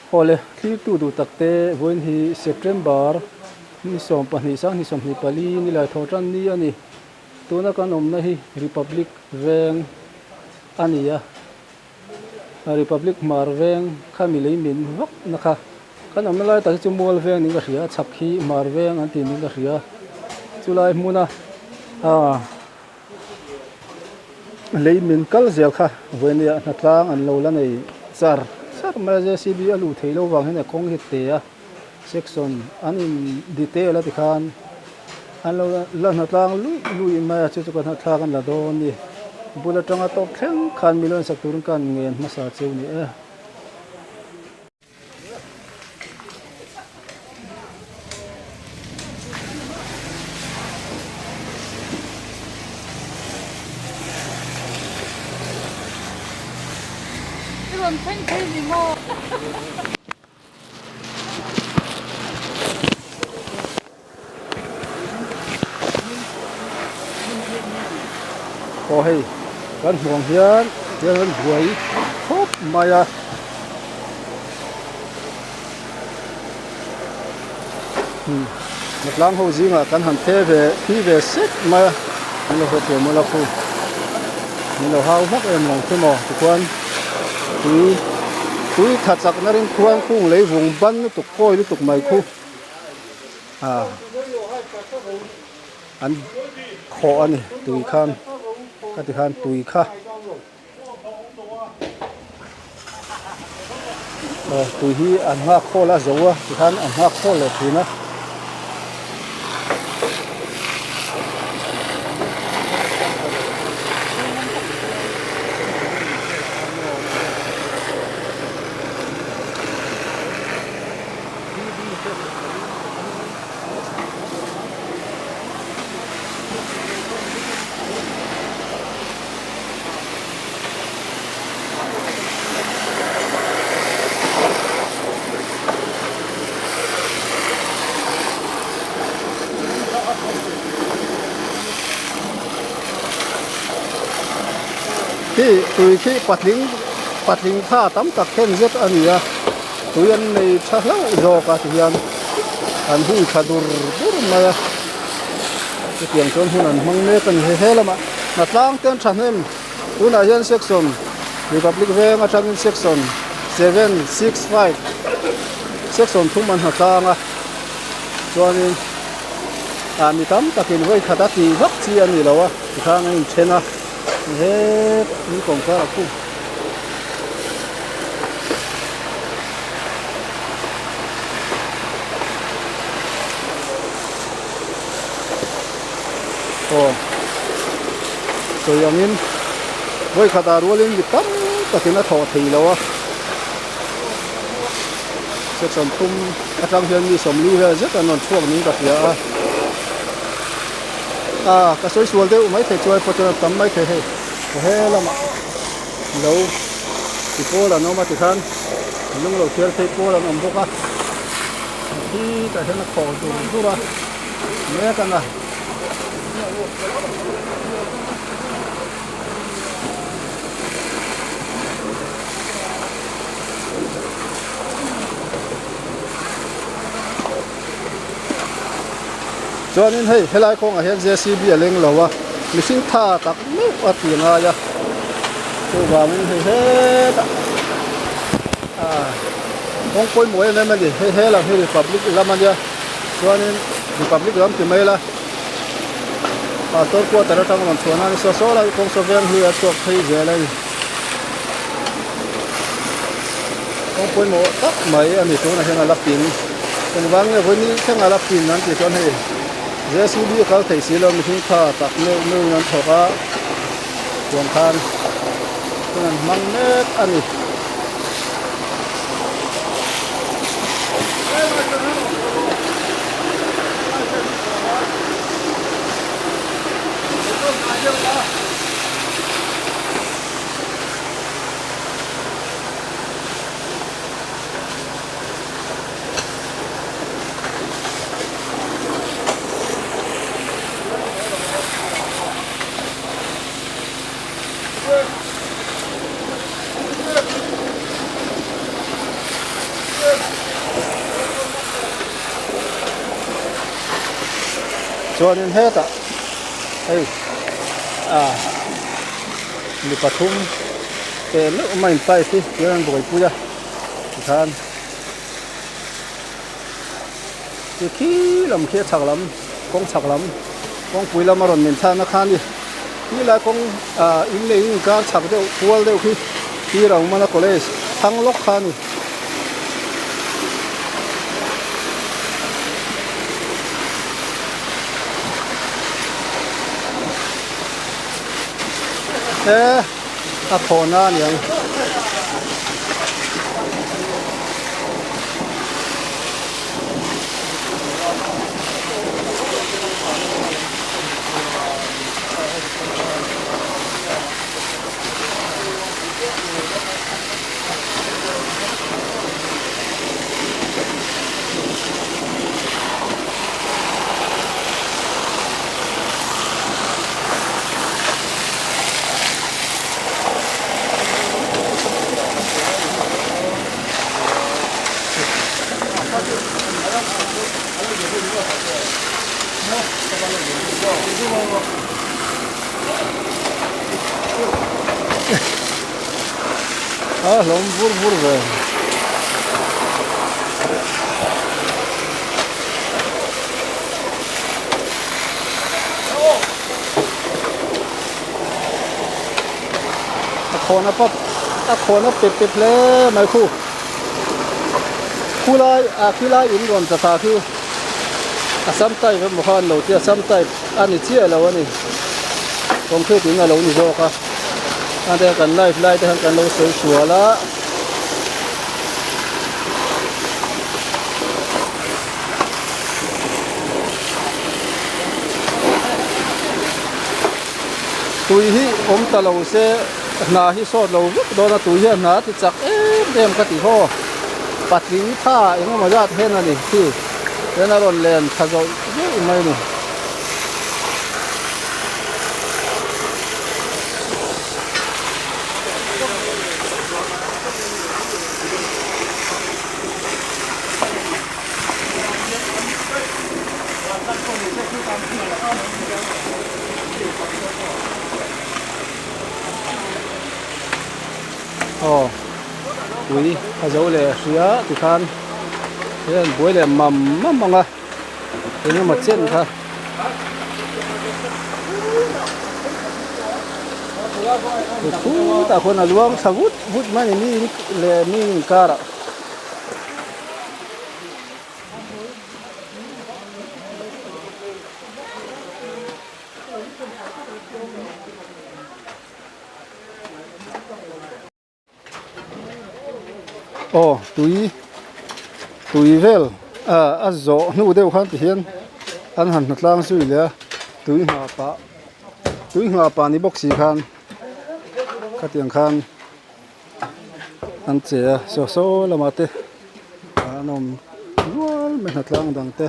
Awle, thlirtu duh tak te vawiin hi September ni 12 sang 24 ni lai thaw tan ni a ni. Tuna kan awmna hi Republic veng a ni a, Republic hmar veng kha mi lei min vak na kha. Kan awmna lai tak hi chu mual veng niin ka hria a, chhak hi hmar veng an tih niin ka hria. Chulai hmuna aaa lei min kal zel kha vawinia hnatlang an lo la nei char char mai a, JCB a luh theih loh vang hian a kawng hi te a, section an in detail a tikhan an lo la hnatlang luih luih mai a, chu chu ka hnathlak an la dawn a ni. Bul atanga tawp thleng khan mi lo insak turin ka han ngen hmasa cheu ni e. I rawn thleng phei ni maw? Aw hei kan hmuh ang hian hian an buai khawp mai a. Hnatlang ho zingah kan han the ve thi ve sek mai a min lo hrethiam ula khu min lo hau hlak em lo chu maw tikhuan tui tui tha chakna rin khuan khung lei vung ban lutuk kawi lutuk mai khu. Ah an khawh a ni tui khan ka ti khan tui kha aw tui hi an nghak khawl a zo a tikhan an nghak khawl leh thin a. Khi tui khi patling patling tha tam tak khen zet a ni a. Tui an nei tha hlauh zawk a tihian an hung tha dur dur mai a chutiang chuan hun an hmang mek a ni hei he lamah hnatlang te an thahnem tunah hian section republic veng atangin section 765 section thum an hnatlang a chuanin ah mi tam takin vawi khat a tih vak chi a ni lo a tikhang a inthen a he in kawngkhar a khum. Aw sawi angin vawi khatah rualin mi tam takin a thawh thei lo a section thum atang hian mi sawmli vel zet an rawn chhuak niin ka hria a ah ka sawi sual deuh maithei chuai pawh chuan a tam maithei hei he lamah. Lo ti pawl an awm a tikhan lung lo thiar phei pawl an awm bawk a khi tah hian a khawh dur dur a mek ang a. Chuanin hei helai kawngah hian JCB a leng lo a mihring tha tak meuh a ti ngai a chuvangin hei hetah ah kawng pawimawh em em a ni hei he lam hi republic lam a nia chuanin republic lam ti mai ila pastor quarter atang rawn chhuah nan saw saw lai kawng saw veng hlui a chhuak phei zel a ni kawng pawimawh tak mai a ni tunah hian a la pin. Engvang nge vawi thleng a la pin an tih chuan hei JCB a kal thei si lo mihring tha tak meuh meuhin an thawk a chuan khan hun an hmang mek a ni. Chuanin hetah hei ah mi pathum teh meuh mai in pipe hi tihian an buaipui a tikhan ti khi lam khi a chhak lam kawng chhak lam kawngpui lama rawn min thlakna kha a ni khilai kawng ah in leh in inkar chhak deuh kual deuh khi khi Rangmana college thlang lawk kha a ni. He a khawhna a ni ang. A hlawm vur vur ve. A khawn a pap a khawn a pep pep hle mai khu. Khulai ah khilai in rawn tla thla khi Assam type emaw kha an lo tia Assam type a ni chiah lo a ni. Concrete in a lo ni zawk a a te kan live lai te khan kan lo sawi sual a. Tui hi awm ta lo se hna hi sawt lo vek dawn a tui hian hna a ti chak em em ka ti haw patling tha eng emaw zat hian a ni khi hian a rawn len tha zawih zawih mai a ni. Aw tui a zo leh hria tikhan hian buai leh mam mam ang a eng emaw chen kha. Khutah khuan a luang thla vut vut mai a ni mi in leh mi inkarah. Aw tui tui vel ah a zawh hnu deuh khan ti hian an han hna tlang zui leh a tui nghah pah tui nghah pah ni bawk si khan khatiang khan an che a saw saw lamah te an awm nual mai hna tlang dang te.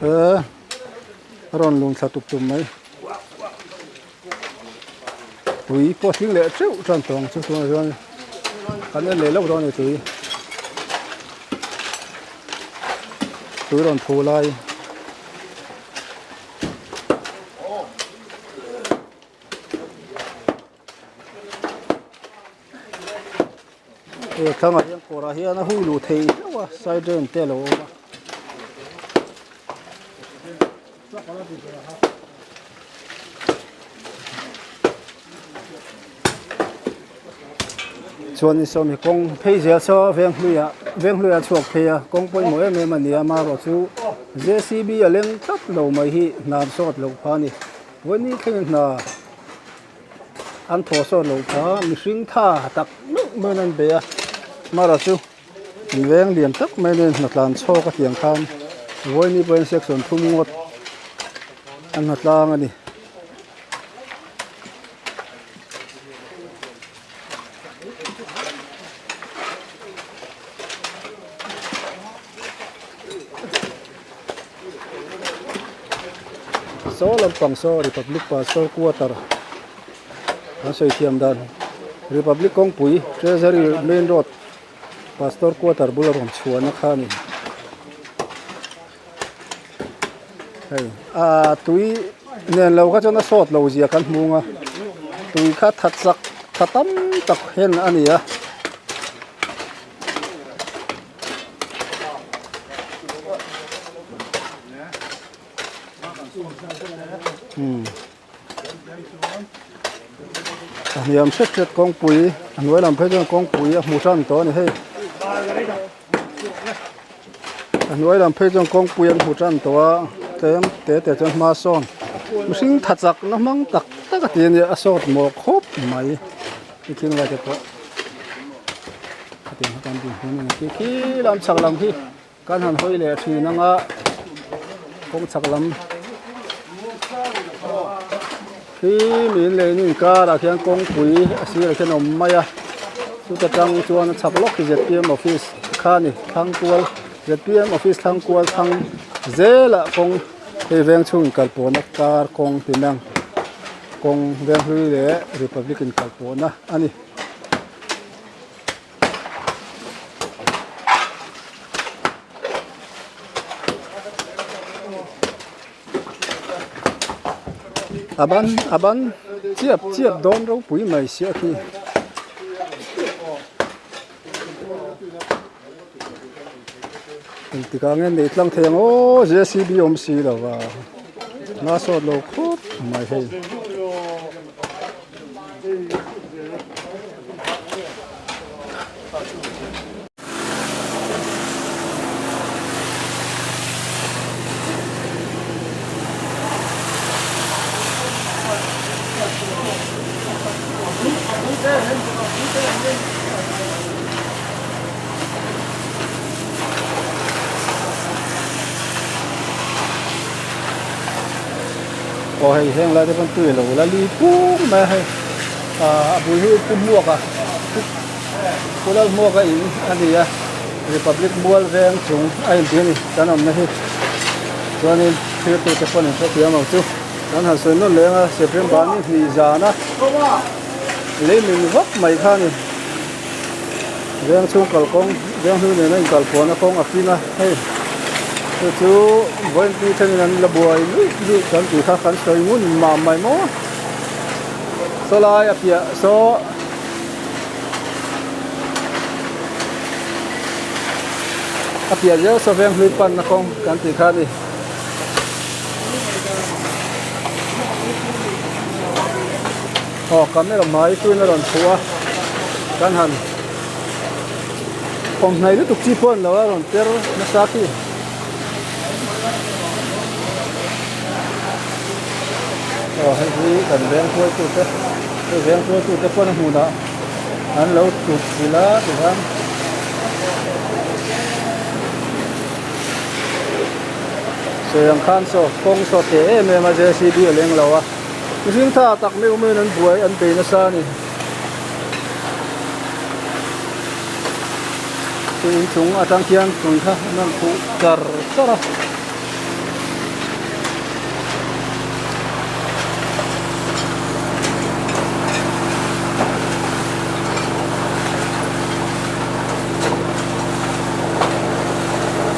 Eee a rawn lung thla tup tup mai tui pawh a tling leh teuh tan tawh ang chu tunah chuan kan en leh loh dawn a ni tui tui rawn phu lai. He thlangah hian kawrah hian a hui luh thei hlauh a side drain te a lo awm a. Chuanin saw mi kawng phei zel saw Venghluiah Venghluiah a chhuak phei a kawng pawimawh em em a ni a amaherawh chu J C B a leng tlat lo mai hi hna an sawt loh phah a ni vawiin thlengin hna an thaw sawt loh phah a mihring tha tak meuh meuhin an bei a amaherawh chu in veng lian tak mai nen hna tlan chhawk a tiang khan vawiin pawhin section thum ngawt an hna tlang a ni. Saw lampang saw Republic Pastor Quarter an sawi thiam dan Republic kawngpui Treasury main road. Pastor quarter bula rawn chhuahna kha a ni. Hei ah tui nen lo kha chuan a sawt lo zia kan hmu ang a tui kha tha chak tha tam tak hen a ni a. A hniam hret hret kawngpui a hnuai lam phei chuan kawngpui a hmu tan tawh a ni hei a hnuai lam phei chuan kawngpui an hmu tan tawh a tlem te te chuan hma sawn mihring tha chak na hmang tak tak a ti a nia a sawt mawh khawp mai i thing lai te pawh hetiang hian dinhmun a ni khi khi lam chhak lam khi. Kan han hawi leh thin anga kawng chhak lam khi min lei in karah khian kawngpui a sirah khian a awm mai a chuta tang chuan a chhak lawk hi zpm office kha a ni thlang kual zpm office thlang kual thlang zelah kawng hei veng chhung inkal pawhna kar kawng ti mai ang kawng venghlui leh republic inkal pawhna a ni. A ban a ban chiap chiap dawn ropui mai sia khi. Engtikah nge nei tlang thei ang aw JCB awm si lo va nga sawt lo khawp mai hei. Aw hei heng lai te pawn tui alo la li pung mai a hei ah a bul hi pu hmuak a pu lal hmuak a in a ni a republic mual veng chung a inti a ni kan awmna hi chuanin thirtu te pawn in hrethiam ang chu kan han sawi nawn leng a September ni hnih zana lei min vak mai kha a ni veng chhung kalkawng veng hlui nena inkalpawhna kawng a king a hei chu chu vawiin thenin an la buai luih luih kan tih kha kan sawi ngun mah mai maw saw lai a piah saw a piah zel saw veng hlui panna kawng kan tih kha a ni. Aw camera hmai tuin a rawn chhuah a kan han thawmhnai lutuk chi pawh a ni lo a rawn per nasa khi. Aw hei hi kan veng hruaitu te hei veng hruaitu te pawn a hmunah an lo tut chilh a tikhan sawi ang khan saw kawng saw teh em em a JCB a leng lo a mihring tha tak meuh meuhin an buai an bei nasa a ni chu inchung atang khian tui kha an rawn khuh char char a.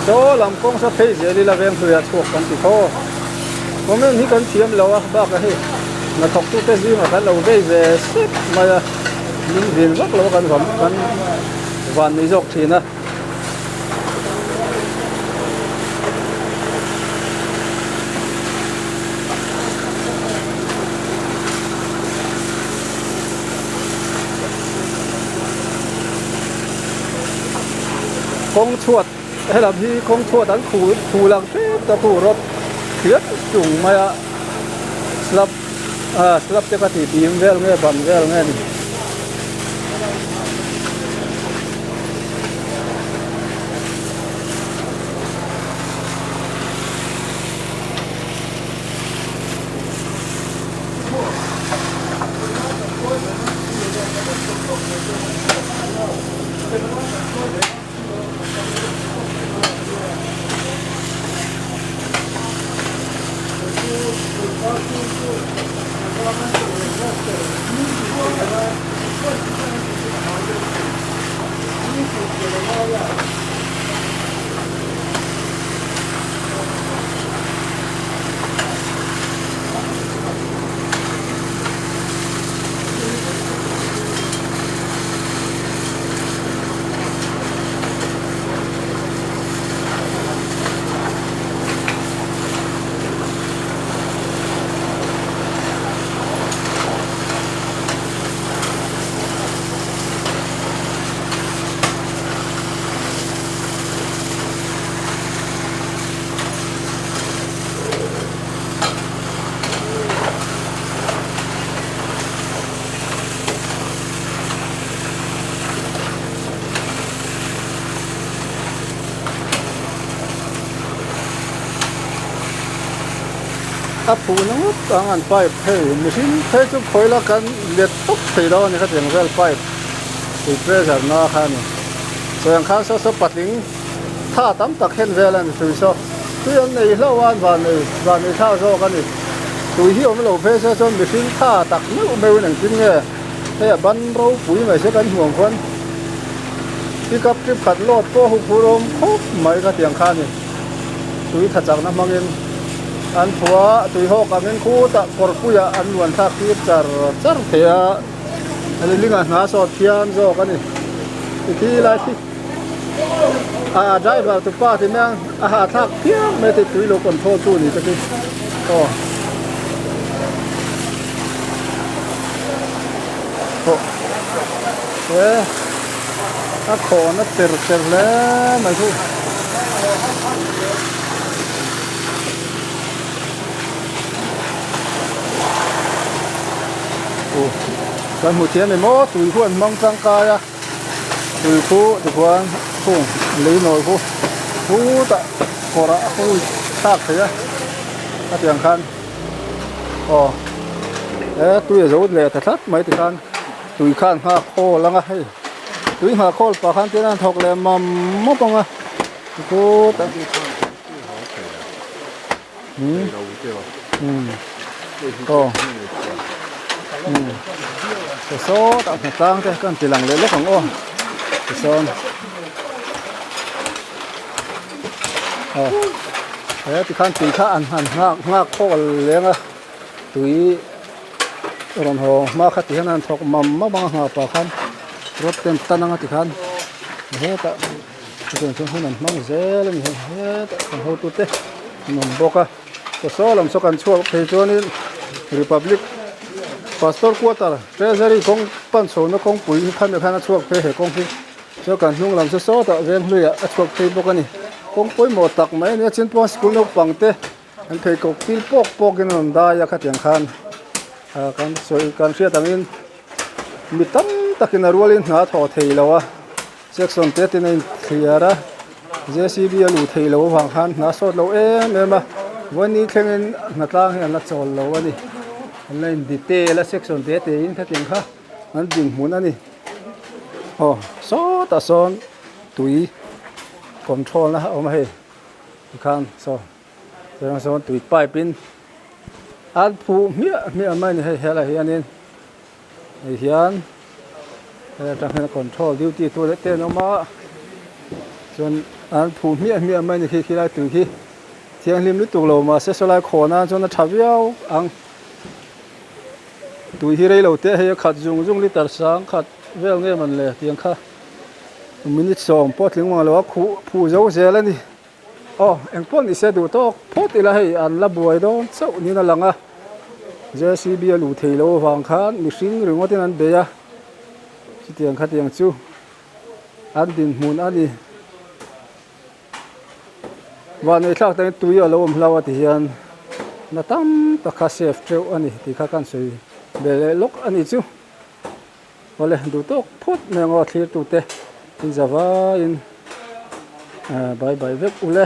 Saw lam kawng sa phei zel ila veng hluiah chhuak kan ti thaw. Comment hi kan thiam lo a bakah hei hnathawk tute zingah kan lo vei ve sep mai a min vil vak lo a kan kan van ni zawk thin a. Kawng chhuat helam hi kawng chhuat an khu khu lang hrep ta khu rawt thliat chung mai a slab ah slab te ka tih bim vel nge ban vel nge ni. A phuhna ngawt ang an pipe hei mihring phei chu khawi la kan let tawp thei lo a ni khatiang vel pipe tui pressure na kha a ni. Sawi ang khan saw saw patling tha tam tak hen vel a ni tui saw tui an nei hlauh a an van nei van nei thlak zawk a ni. Tui hi awm lo phei se chuan mihring tha tak meuh meuhin engtin nge hei a ban ropui mai se kan hmu ang khuan pickup trip khat load pawh hu phur awm khawp mai khatiang kha a ni. Tui tha chakna hmangin an phua tui hawk angin khutah kawrpuiah an luan thlak tir char char thei a ani lingah hna sawt thiam zawk a ni ti lai khi a driver tu pa ti mai a a hahthlak phian mai a ti tui lo control tu ni te khi aw aw he. A khawhna cher cher hle mai chu. Aw kan hmu thiam em aw tui khu an hmang tangkai a tui khu tikhuan khung lei nawi khu khutah kawrah a hui thlak thei a hetiang khan aw he tui a zo leh ta tlat mai tikhan. Tui khan nghak khawl ang a hei tui nghah khawl pah khan tin a thawk leh mam mawp ang a khutah umm umm aw umm ti sawtah hnatlang te kan ti lang leh lawk ang aw tisawn aw he tikhan tui kha an han nghak nghak khawl leng a tui. Rawn haw hma kha ti hian an thawk mam mam ang a nghah pah khan rod ten tan anga ti khan hetah chutiang chuan hun an hmang zel a ni hei hetah kan hotu te an awm bawk a aw saw lam saw kan chhuak phei chuanin republic pastor quarter treasury kawng pan chhohna kawngpui hi khami khan a chhuak phei he kawng hi chuan kan hnung lam saw sawtah venghlui ah a chhuak phei bawk a ni kawng pawimawh tak mai a ni a chinpawng sikul naupang te. An pheikhawk pil pawk pawk in a rawn dai a khatiang khan ah kan sawi kan hriat angin mi tam takin a rualin hna a thawh thei lo a section te ten a inthliar a J C B a luh theih loh avang khan hna a sawt lo em em a vawiin ni thlengin hna tlang hi an la chawl lo a ni an la in detail a section te te in khatiang kha an dinhmun a ni aw sawtah sawn tui control na a awm a hei tikhan saw. Chuan sawn tui pipe in an phuh hmiah hmiah mai a ni hei helaiah hianin hei hian hei atang hian control duty tu leh te an awm a chuan an phuh hmiah hmiah mai a ni khi khilai tui khi thianghlim lutuk lo mahse sawlai khawn nan chuan a tha viau ang tui hi rei lo te hei a khat zung zung liter sang khat vel nge man le tiang kha minute sawm pawh a tling mang lo a khuh phuh zo zel a ni. Aw engpawh ni se duh tawk phawt ila hei an la buai dawn chauh niin a lang a J C B a luh thei lo avang khan mihring ringawt in an bei a chutiang khatiang chu an dinhmun a ni vanneih thlak takin tui a lo awm hlau a ti hian na tam tak kha safe teuh a ni tih kha kan sawi ve leh lawk a ni chu. Awle duh tawk phawt mai ang aw thlir tute in za vaiin bye bye vek ule.